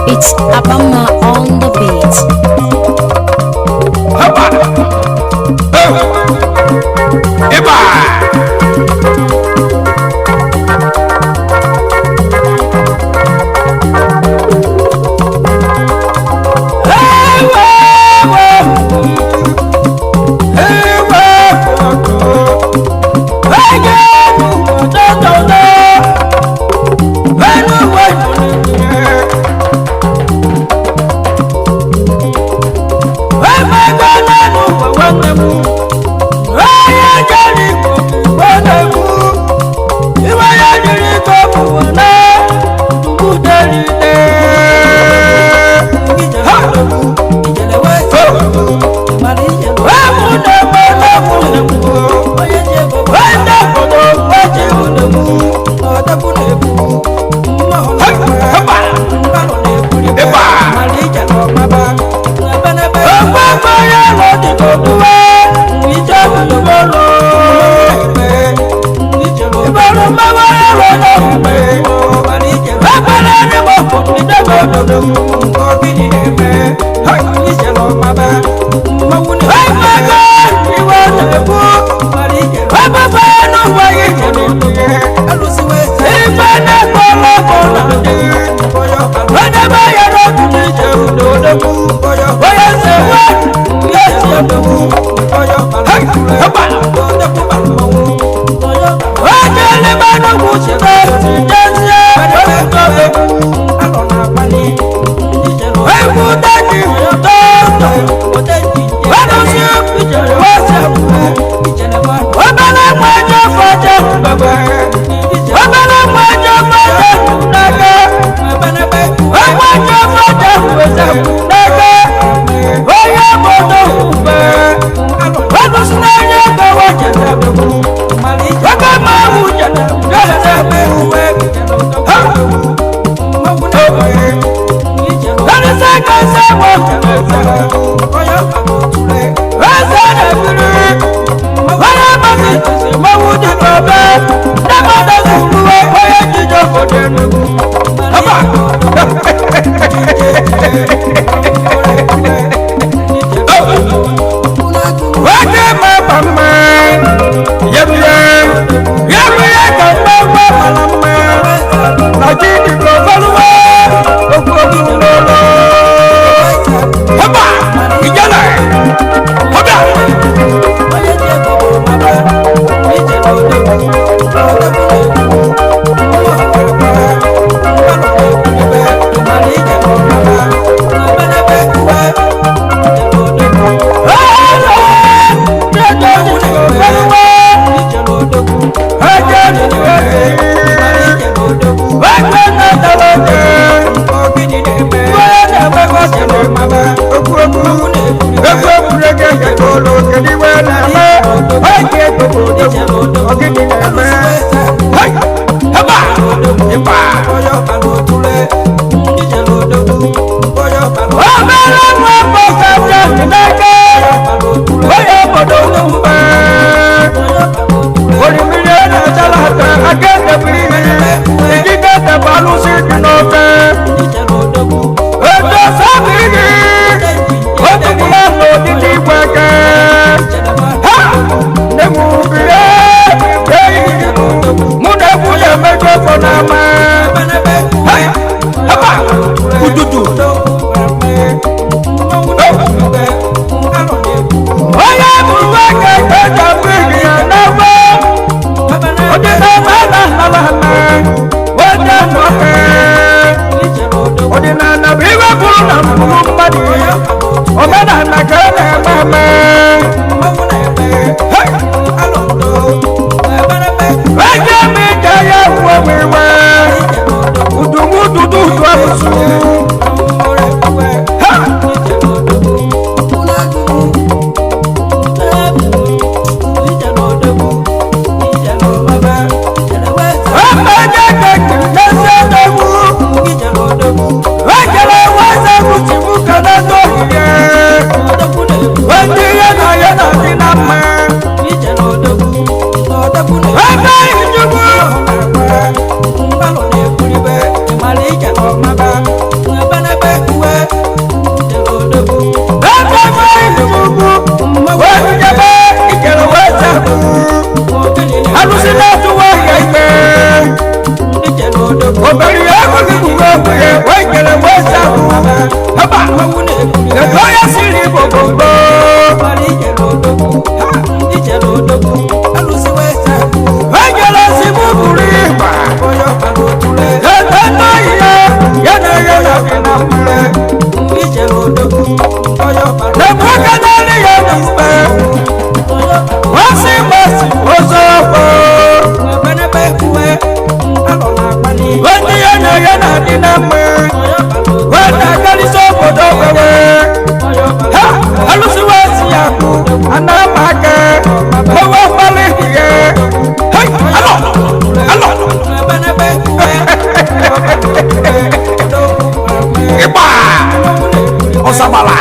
It's Abama on the beat. Haba! Oh! Eba! Ego ya siri Igbo gbogbo. Ejela si mụ buru ịgba. Ebe nna ya, ya na ya ya dị na mkpụrụ. N'ebe n'elu ya na mkpe. Wasi masi ọzọ ọkpọ. Onye ya na ya na-adị na mma. Wee na-akarịsị obodo wewe. Ha! Alụsịwa esi ya kụ, ana ama aka. Owe mkpali ihe. Hei! Alọ! Alọ! Ịgba! Ọsabala!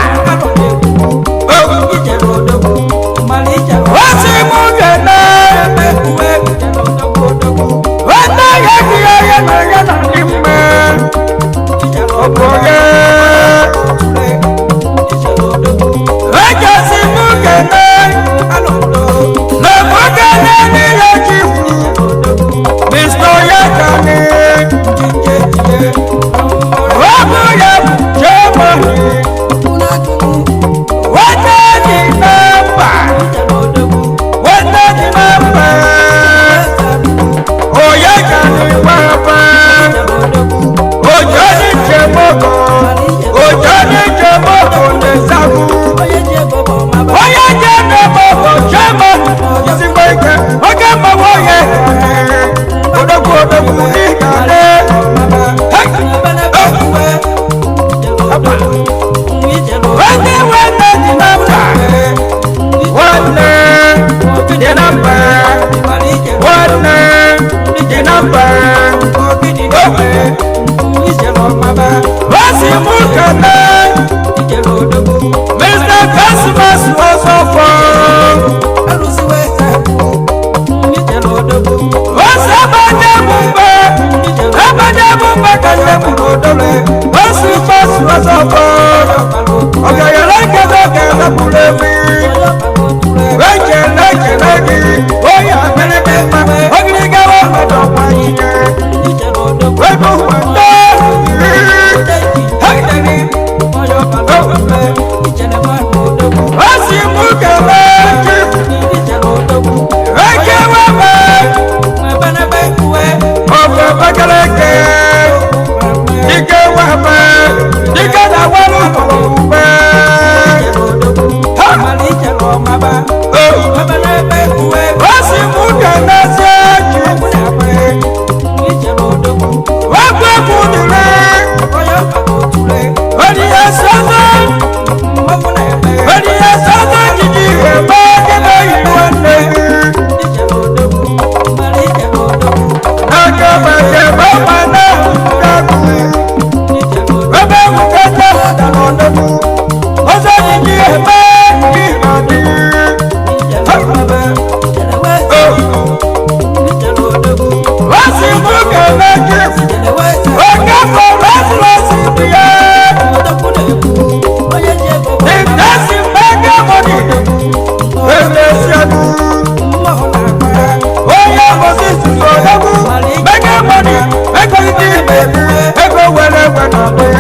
Wasi mụ gene. Weta ya gị ya ya na ya na dị mma. Ọ bụ onye. Ejesi mụ gene. Na mụ gene n'ihe ji kwu. Mr. Oyekani. Ọ bụ ya bụ Chairman. Weta dị na mba. Weta dị na mba. Oyekani papa. Ojo ní jẹmọ́kọ. Ojo ní jẹmọ́kọ lè sáfù. Onye jẹ́ jẹmọ́kọ jẹmọ́. Ìsìnkú ike. Oge mọ̀wọ́ yẹ. Odogwu odogwu ní ìkàlẹ̀. Wẹ́ndé wẹ́ndé dị na mba. Wẹ́ndé dị na mba. Wẹ́ndé dị na mba. Wọ́n sì mú kàná. Mr. Christmas was off. Wọ́n sábà jẹ́ mú bẹ́. Sábà jẹ́ mú bẹ́ kàlẹ́ mú lòdòlè. Wọ́n sì fọ́sù was off. Ọ̀gẹ̀yẹ̀rẹ̀ kẹ́kẹ́ kẹ́kẹ́ mú lẹ́mí. Lẹ́jẹ̀ lẹ́jẹ̀ lẹ́jẹ̀. Oyè àgbẹ̀lẹ̀kẹ̀ pa. Ọ̀gìnìkẹ́ wọ́n gbọ́dọ̀ pa yìí. Wẹ́gbọ̀n wọ́n dé. Wọ́n sì mú kẹ̀lẹ́ jù. Eke wẹ́wẹ́. Ọ̀fọ̀ bẹ́kẹ́lẹ́kẹ́. Ike wẹ́wẹ́. Ike na wẹ́lú ọ̀pẹ̀. Wọ́n sì mú kẹ̀lẹ́ sí ẹ̀jì. Wọ́n gbé kùdùrẹ́. Oníyẹ sọ́nà. Oníyẹ sọ́nà jìjì rẹ̀ bá kébé ìwọ̀n lẹ́yìn. Akẹ́bẹ̀kẹ́bẹ̀ máa náà dákú. Bẹ́bẹ̀ wù kẹ́tẹ́ ọ̀dàlọ́ lẹ́kú. Ó sọ jìjì rẹ̀ bá ìrọ̀lẹ́. Wọ́n sì mú kẹ̀lẹ́ jù. Ọ̀gá fọ lọ́sí bìyà. Ìdásí mẹ́gà mọ́nì. Èdè ṣẹ́gun. Onye mọ̀sí sùsù ọ̀dọ́gún. Mẹ́gà mọ́nì. Ego ndị ìbẹ̀bí. Ego wẹrẹ wẹrẹ ọ̀dẹ́.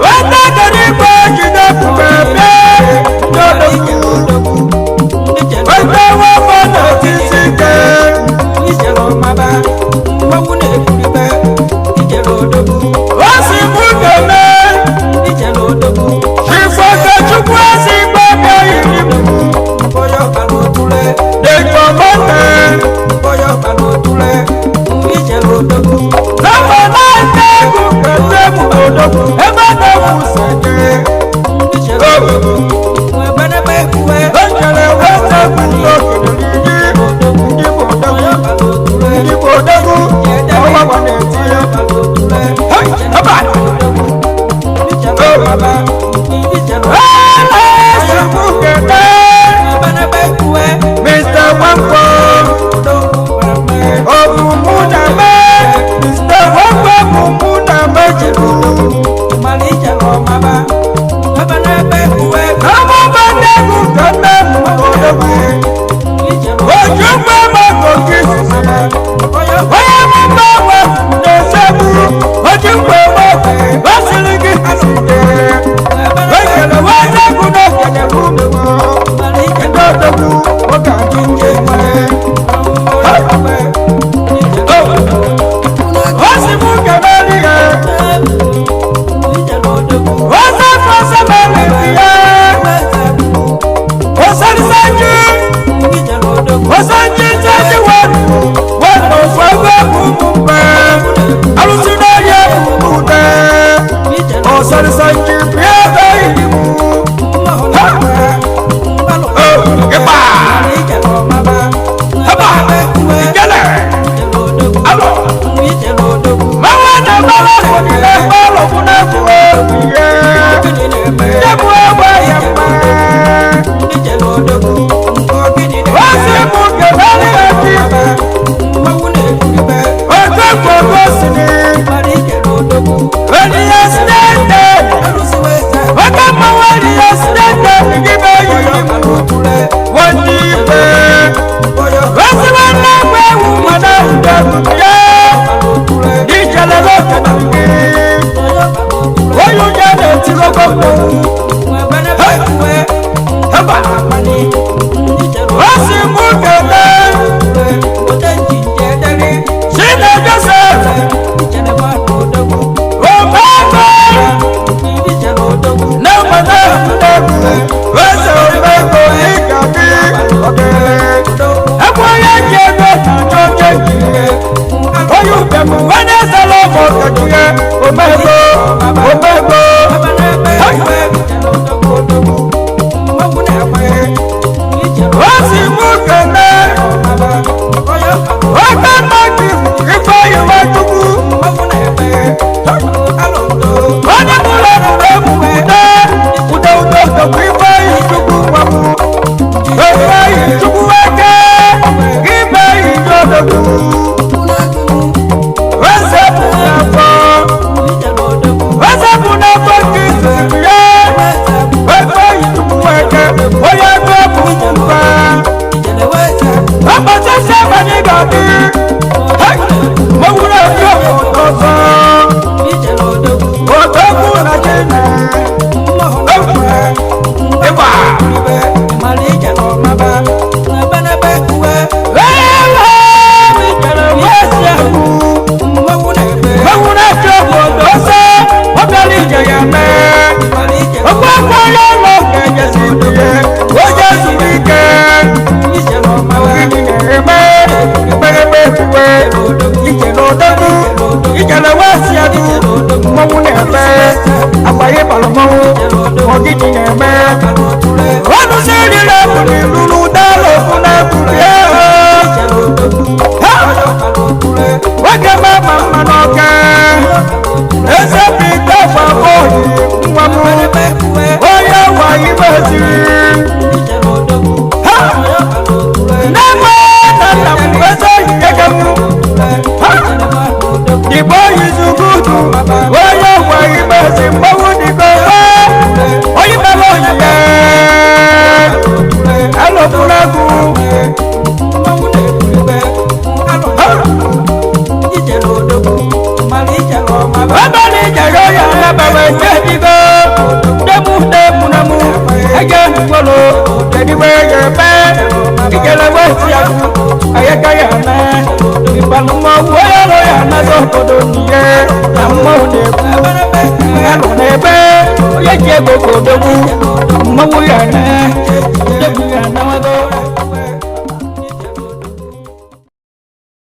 Wọ́n tẹ̀lé ìgbà jìnnà kùmẹ̀ bíẹ́. Ndọ́dọ̀gún. Wọ́n tẹ̀ wọ́n fọ́nà títí kẹ́. Wọ́n sì mú kẹ̀lẹ́. Ìfọ̀kẹ́ chukwu ẹ̀sìn gbọ́dọ̀ ìrìbù. The Ọsọ njíjẹ́ wọ́n wọ́n lọ fọwọ́ mú pẹ́. Alùsùn náà yẹ kúkú tẹ́. Ọ̀sán-sànjì bí ẹ bẹ́ yìí mú. Ìgbà. Haba. Ìjẹ́lẹ̀. Alọ̀. Máa nà bàlá kò ní lẹ́ bọ́ọ̀lù fún náà kú ó yẹ. Jẹ́mu ẹ̀wẹ̀ yẹn mẹ́. Wọ́n sì mú kẹ̀lẹ́ ní ẹ̀kí. Ọjọ́ gbogbo sì ni. Ènìyàn sinẹ́tẹ̀. Ọjọ́ mọ̀wé ènìyàn sinẹ́tẹ̀ nígbà bẹ́ẹ̀ yìí mú. Wọ́n ní pé. Wọ́n sì wọ́n náà pé wù wọ́n náà ń dẹ̀rù yẹ́. Ìjẹ̀lẹ̀ lókè nàgbé. Oyún jẹ́ lè ti lọ́gbọ̀gbọ̀. Hẹ́bà. Wọ́n sì mú kẹ̀kẹ́. Sínú Joseph. Òmẹ́gbẹ́. Nẹ́gbẹ́ náà nẹ́gbẹ́. Wọ́n sì òmẹ́gbẹ́ ìkàbí ọ̀gẹ̀rẹ̀. Ẹ̀kọ́ yẹn jẹ́ ẹgbẹ́ tàjọ́ jẹ́ jìnnì. Oyún bẹ̀mú wọ́n ní sẹ́lẹ̀ ọmọ kẹ̀kẹ́. Òmẹ́gbẹ́. Òmẹ́gbẹ́. Wọ́n sì mú kẹ̀kẹ́. Ọ̀gá mọ́tì ìfọ̀ ìwà tukú. Onye mụrụ ebube mụ ude ude ude udokwu ife ichukwu nwamụ. Ife ichukwu eke ife ichu odogwu. Wesepụ n'afọ. Wesepụ n'afọ nke izizi ya. Ife ichukwu eke onye ego bụ mba. Ọkpọchịchị abalị ga-adị. Mọ̀wúrọ̀ ẹbí ọ̀pọ̀ ọ̀sán. Ọ̀tọ́kù na China. Ịgba. Mọ̀wúrọ̀ ẹbí ọ̀pọ̀ ọ̀sán. Ọbẹ̀rẹ̀ ìjẹ̀yà mẹ́. Ọgbọ́n ya lọ kẹ̀kẹ́ sí ìdíyẹ. Ó jẹ́ sùn ike. Mmanwụ na-eme agbaghị balụ mmanwụ ọgịdị na-eme ọnụ si riri ebuli lụrụ dala ofu na-ebuli nwoke ma ma mma n'ọka eze bụ ite gbagbo nwa m onye wayi meziri nne m na nna m eze oyi ege m Ìbò ìzùgùdù, oyè wà ìbẹ̀sì mọ́wú nìkan fẹ́, oyè bẹ́ẹ̀ lóyè ẹlòmúlẹ́gùn. Ọbẹ̀ni ìjẹ̀yọ̀ yà lábẹ̀wẹ̀ jẹ́ ìdìbò, dẹ́mú dẹ́mú nẹ́mú, ẹ̀jẹ̀ nìgbọ́lò, ẹ̀dìbò yẹ bẹ́, ìjẹ̀lẹ̀wẹ̀ sí àkú, ẹ̀yẹ́kẹ́yẹ̀ mẹ́, ìbànúmọ̀ wọ́yọ̀ lọ́yà náà obodo nìyẹn, àmọ́ òde kú, ẹlò n'ebe, onye ji ego ka odogwu, mmanwụ ya na.